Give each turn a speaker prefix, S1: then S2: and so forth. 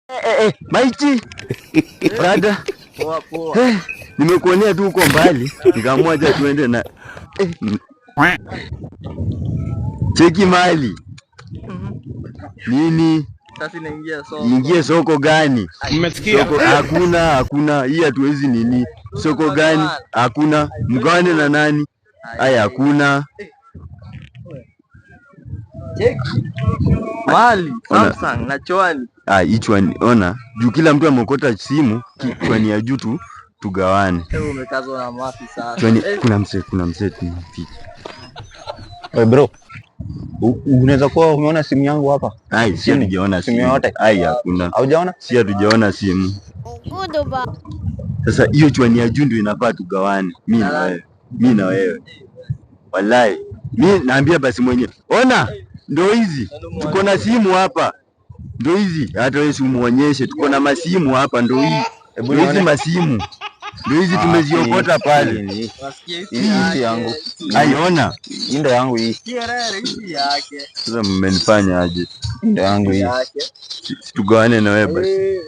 S1: Eh, eh, maiti brother.
S2: Poa poa.
S1: Eh, nimekuonea tu huko mbali, nikaamua acha tuende na cheki mali nini.
S2: Sasa inaingia soko.
S1: Ingie soko gani?
S3: Mmesikia?
S1: Soko hakuna, hakuna. Hii hatuwezi nini. Soko gani? Hakuna. Mgawane na nani? Aya, hakuna.
S2: Cheki. Mali,
S1: Ona.
S2: Samsung na chwani.
S1: Ah, chwani, ona juu kila mtu ameokota simu, chwani ya juu tu tugawane.
S2: Wewe umekazwa na mafi sana.
S1: Chwani,
S2: Eh,
S1: kuna mse tumficha.
S4: Hey bro, unaweza kuwa umeona simu yangu hapa?
S1: Ai, si
S4: Simu?
S1: hatujaona
S4: Simu
S1: simu.
S4: yote?
S1: Ai, hakuna.
S4: Haujaona?
S1: Si hatujaona simu. Sasa hiyo chwani ya juu ndio inafaa tugawane, mi na wewe, mi na wewe. Wallahi, mi naambia basi mwenyewe. Ona, ndo hizi tuko na simu hapa, ndo hizi. Hata wewe si umuonyeshe, tuko na masimu hapa, ndo hizi,
S4: Hebu
S1: ndo hizi
S4: nione.
S1: Masimu, ndo hizi
S4: Ah,
S1: tumeziokota pale.
S2: Unasikia
S4: Hii si yangu.
S1: Ai, ona
S4: Hii ndo yangu hii.
S2: Kierere hii yake.
S1: Sasa, mmenifanya aje?
S4: Hii ndo yangu hii.
S2: Yake.
S1: Si tugawane na wewe basi.
S2: Eh,